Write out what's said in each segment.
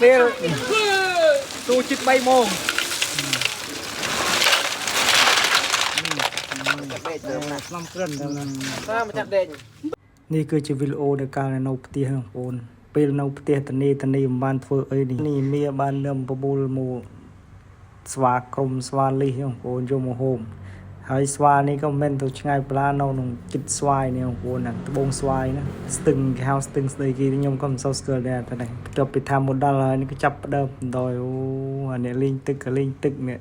ពេលទូជិត3ម៉ោង ស្នំក្រិន តាមមកចាប់ដេក នេះគឺជាវីដេអូដែលកាលនៅផ្ទះបងប្អូនពេលនៅផ្ទះតនីតនីមិនបានធ្វើអីនេះនេះមាបាននឹមបបួលមកស្វាក្រុមស្វាលីបងប្អូនយកមកហូបហើយស្វានេះក៏មិនទៅឆ្ងាយប្លានៅក្នុងចិត្តស្វាយនេះបងប្អូនណាត្បូងស្វាយណាស្ទឹងគេហៅស្ទឹងស្ដីគេខ្ញុំក៏មិនសូវស្គាល់ដែរតែនេះបន្ទាប់ពីថាមកដល់ហើយនេះក៏ចាប់ផ្ដើមដោយអូអានេះលេងទឹកក៏លេងទឹកនេះ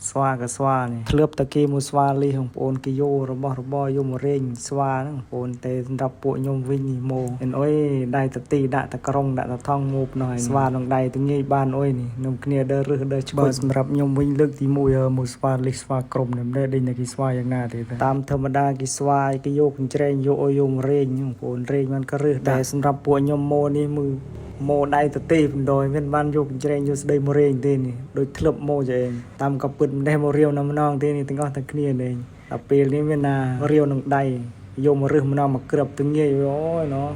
ស្វាក៏ស្វានេះធ្លាប់តែគេមកស្វាលីបងប្អូនគេយករបស់របរយកមករែងស្វាហ្នឹងបងប្អូនតែសម្រាប់ពួកខ្ញុំវិញនេះមកអិនអុយដៃតទីដាក់តក្រុងដាក់តថងងូបណោះស្វាក្នុងដៃទៅងាយបានអុយនេះនឹងគ្នាដើររឹសដើរឆ្បើសម្រាប់ខ្ញុំវិញលើកទី1មកស្វាលីស្វាក្រុមនេះមិនដែរដេញតែគេស្វាយ៉ាងណាទេតាមធម្មតាគេស្វាគេយកកញ្ច្រែងយកអុយយកម្រែងបងប្អូនរែងมันក៏រឹសតែសម្រាប់ពួកខ្ញុំមកនេះមើល ម៉ូដៃទៅទេបណ្ដោយមានបានយកកញ្ច្រែងយកស្ដីមករែងទេនេះដូចធ្លឹបម៉ូចឯងតាមក៏ពិតម្ដេះមករាវនៅម្ដងទេនេះទាំងអស់ទាំងគ្នានេះដល់ពេលនេះមានណារាវនឹងដៃយកមករើសម្ដងមកក្រឹបទៅងាយអូយណោះ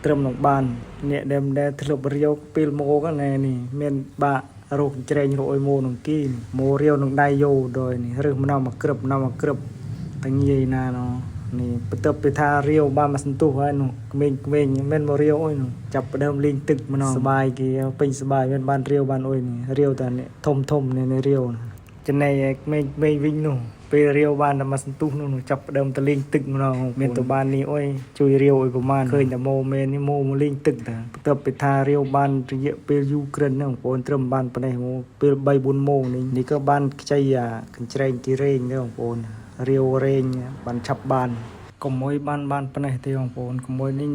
ត្រឹមនឹងបានអ្នកដែលមិនដែលធ្លឹបរាវពេលម៉ូកណែនេះមានបាក់រោគកញ្ច្រែងរកអុយម៉ូនឹងគីម៉ូរាវនឹងដៃយោដោយនេះរើសម្ដងមកក្រឹបម្ដងមកក្រឹបតែងាយណាណោះ នេះបន្ទាប់ពីថារាវបានមកសន្ទុះហើយនោះក្មេងៗមិនមករាវអុយនោះចាប់ផ្ដើមលេងទឹកម្ដងសបាយគេពេញសបាយមិនបានរាវបានអុយនេះរាវតែនេះធំធំនេះនេះរាវចំណែកឯក្មេងៗវិញនោះពេលរាវបានតែមកសន្ទុះនោះចាប់ផ្ដើមទៅលេងទឹកម្ដងមានទៅបាននេះអុយជួយរាវអុយប្រហែលឃើញតែម៉ូមែននេះម៉ូមកលេងទឹកតាបន្ទាប់ពីថារាវបានរយៈពេលយូរក្រិនហ្នឹងបងប្អូនត្រឹមបានប៉ុណ្ណេះមកពេល3 4ម៉ោងនេះនេះក៏បានខ្ចីអាកញ្ច្រែងគេរែងដែរបងប្អូន រាវរែងបានឆាប់បានកុំអុយបានបានប៉ុណ្ណេះទេបងប្អូនកុំអុយនេះ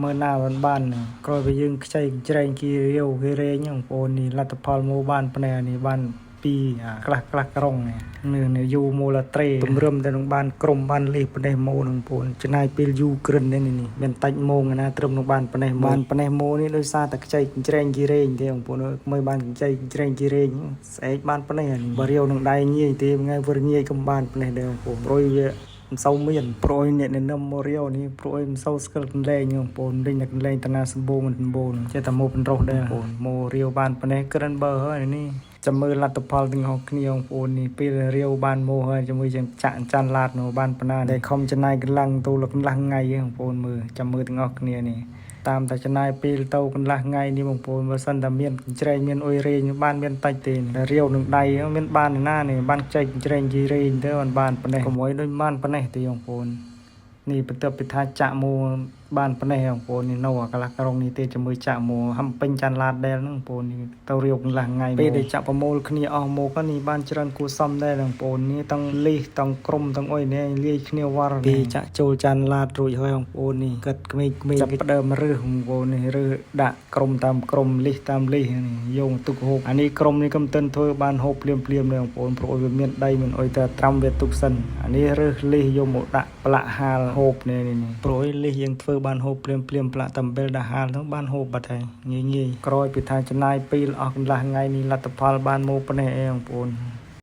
មើលណាបានបានក្រោយពីយើងខ្ចីច្រែងគេរាវគេរែងបងប្អូននេះលទ្ធផលមកបានប៉ុណ្ណេះនេះបានពីអាខ្លះខ្លះក្រុងនេះនេះនេះយូមូឡាត្រេទម្រឹមតែនឹងបានក្រុមបានលីប៉ុណ្ណេះម៉ូនឹងបងប្អូនចំណាយពេលយូរក្រិននេះនេះមានតាច់ម៉ោងណាត្រឹមនឹងបានប៉ុណ្ណេះបានប៉ុណ្ណេះម៉ូនេះដោយសារតែខ្ចីច្រែងគេរែងទេបងប្អូនអើយមិនបានខ្ចីច្រែងគេរែងស្អែកបានប៉ុណ្ណេះនេះបើរាវនឹងដៃងាយទេថ្ងៃវរងាយកុំបានប៉ុណ្ណេះដែរបងប្អូនព្រោះវាមិនសូវមានប្រួយអ្នកណែនាំមករាវនេះប្រួយមិនសូវស្គាល់កន្លែងបងប្អូនលេងតែកន្លែងតាណាសម្បូរមិនសម្បូរចេះតែមកបណ្រោះដែរបងប្អូនមករាវបានប៉ុណ្ណេះក្រិនបើហើយនេះចាំមើលលទ្ធផលទាំងអស់គ្នាបងប្អូននេះពេលរាវបានមកហើយជាមួយជាងចាក់ចាន់ឡាតនោះបានប៉ុណ្ណាដែលខំចំណាយកន្លងទូលកន្លះថ្ងៃបងប្អូនមើលចាំមើលទាំងអស់គ្នានេះតាមតែចំណាយពេលទៅកន្លះថ្ងៃនេះបងប្អូនបើសិនតែមានច្រែងមានអុយរែងបានមានតិចទេរាវនឹងដៃមានបានណានេះបានចែកច្រែងជីរែងទៅបានបានប៉ុណ្ណេះកុំអុយដូចបានប៉ុណ្ណេះទេបងប្អូននេះបន្ទាប់ពីថាចាក់មកបានប៉ុណ្ណេះបងប្អូននេះនៅអាកន្លះក្រុងនេះទេជាមួយចាក់មកហំពេញចាន់ឡាតដែលហ្នឹងបងប្អូននេះទៅរាវកន្លះថ្ងៃពេលដែលចាក់ប្រមូលគ្នាអស់មកនេះបានច្រើនគួរសមដែរបងប្អូននេះទាំងលីសទាំងក្រុមទាំងអុយនេះលាយគ្នាវរពេលចាក់ចូលចានឡាតរួចហើយបងប្អូននេះគិតក្មេងៗចាប់ផ្ដើមរើសបងប្អូននេះរើសដាក់ក្រុមតាមក្រុមលីសតាមលីសនេះយកមកទុកហូបអានេះក្រុមនេះក៏មិនទាន់ធ្វើបានហូបភ្លាមភ្លាមដែរបងប្អូនព្រោះវាមានដីមានអុយតែត្រាំវាទុកសិនអានេះរើសលីសយកមកដាក់ប្រឡាក់ហាលហូបនេះនេះព្រោះលីសយើងធ្វើបានហូបភ្លាមភ្លាមប្រឡាក់តំបិលដាក់ហាលទៅបានហូបបាត់ហើយងាយងាយក្រោយពីថាចំណាយពេលអស់កន្លះថ្ងៃនេះលទ្ធផលបានមកប៉ុណ្ណេះឯងបងប្អូន